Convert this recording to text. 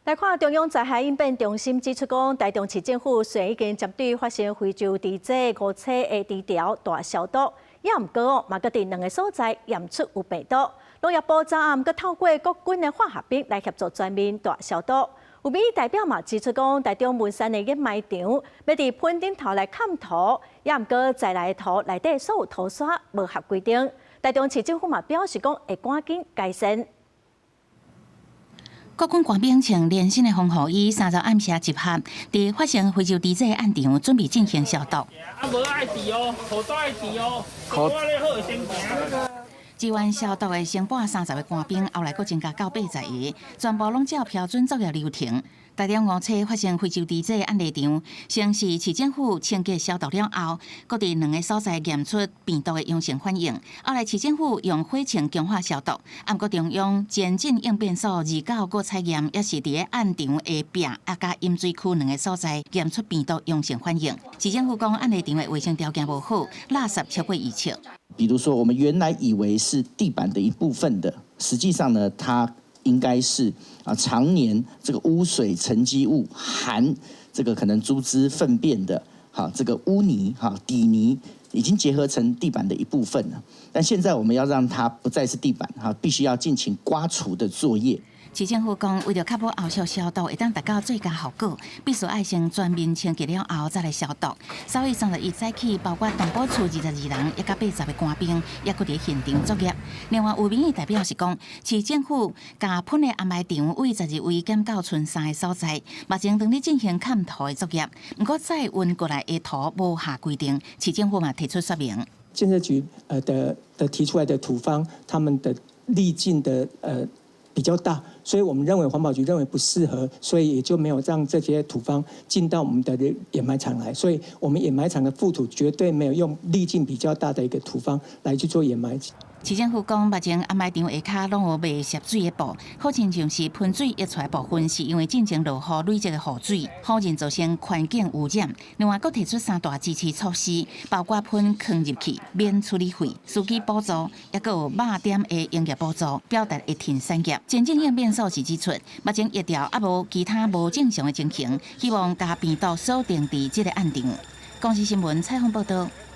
來看中央災害應變中心指出講，台中市政府雖然已經針對發生非洲豬瘟五車的豬槽大消毒，也毋過哦，嘛閣佇兩个所在驗出有病毒。農業部昨暗閣透過國軍的化學兵來協助全面大消毒。有民意代表嘛指出講，台中文山的掩埋場欲佇噴頂頭來崁土，也毋過載來的土內底所有土沙無合規定。台中市政府嘛表示講會趕緊改善。國軍官兵穿連身的防護衣，三十暗時集合，佇發生非洲豬瘟案場，準備進行消毒。啊，無愛治哦，口罩愛治哦，口罩咧好先行。支援消毒的先半30个官兵，後來閣增加到80个，全部攏照標準作業流程。台中五車發生非洲豬瘟案例場，先是市政府清潔消毒了後，閣佇兩个所在驗出病毒的陽性反應。後來市政府用火槍強化消毒，毋過中央前進應變所29閣採驗，也是佇咧案場的壁啊佮飲水區兩个所在驗出病毒陽性反應。市政府講案例場的衛生條件無好，垃圾超過預測。比如說，我們原來以為是地板的一部分的，實際上呢，它應該是啊常年這個污水沉積物含這個可能豬隻糞便的，哈這個污泥哈底泥已經結合成地板的一部分了。但現在我們要讓它不再是地板，哈，必須要進行刮除的作業。市政府講，為著確保後續消毒會當達到最佳效果，必須愛先全面清潔了後再來消毒。所以31早起，包括動保處22人，以及80个官兵，也閣佇現場作業。另外，有民意代表是講，市政府共噴的掩埋場位12位減到賰三个所在，目前正咧進行崁土的作業。毋過載運過來的土無合規定，市政府嘛提出說明。建設局的提出來的土方，他們的粒徑的比較大，所以我們認為環保局認為不適合，所以也就沒有讓這些土方進到我們的掩埋場來。所以我們掩埋場的覆土絕對沒有用粒徑比較大的一個土方來去做掩埋。市政府講，目前掩埋場下跤攏有賣濕水的布，好親像是噴水溢出來部分，是因為進前落雨累積的雨水，否認造成環境污染。另外，閣提出三大支持措施，包括噴坑入去免處理費、司機補助，抑閣有肉店的營業補助，表達會挺產業。前進應變所是指出，目前疫調猶無其他無正常的情形，希望共病毒鎖定佇這个案場。公視新聞採訪報導。